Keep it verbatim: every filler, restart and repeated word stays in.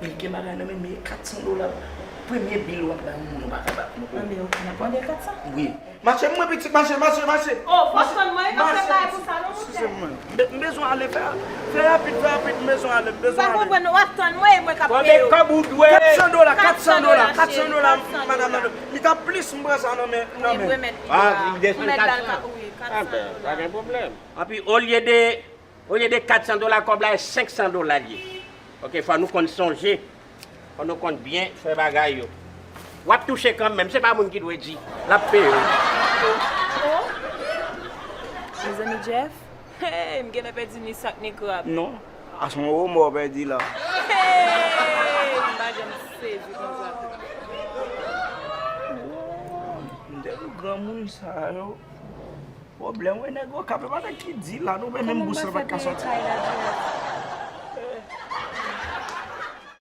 Li gen bagay nan men, men kat san dola. Premye bil w ap bay yon moun, ou pa ka bat non. Anben, ok, n ap mande l kat san. Wi. Mache, mwen pitit, mache, mache, mache. Oh, fòk tann mwen, yo fè bagay pou sa, non, monchè. Eskize mwen. M be- m bezwen ale, fè, fè rapid, fè rapid, m bezwen ale, m bezwen Pa ale. Konprann, w ap tann mwen, e mwen k ap peye w. Kòb ou dwe. Kat san dola, kat san dola, Kat san dola, kat san dola, kat san madam, dola. madam. Li ta plis, m pran sa nan men, nan Wi, men. mwen mèt. Ah, li desann Mwen mèt kat ba l san. Wi, kat Ah san ben, pa dola. Gen pwoblèm. Anpi, olye de, olye de kat san dola, kòb la e senk san dola li ye. Ok, fò nou konn sonje. Fò nou konn byen fè bagay yo. W ap touche kanmenm, se pa moun ki dwe di. L ap peye w. Oh. Mezanmi, Jeff, hey, m genlè pèdi ni sak ni krab. Non, a se yon remò w pèdi la. Hey, m pa janm sezi konsa. M te di granmoun sa yo. Pwoblèm, wi, nèg okap, e pa nèg ki di la, nou, men menm bous la pa ka sòti.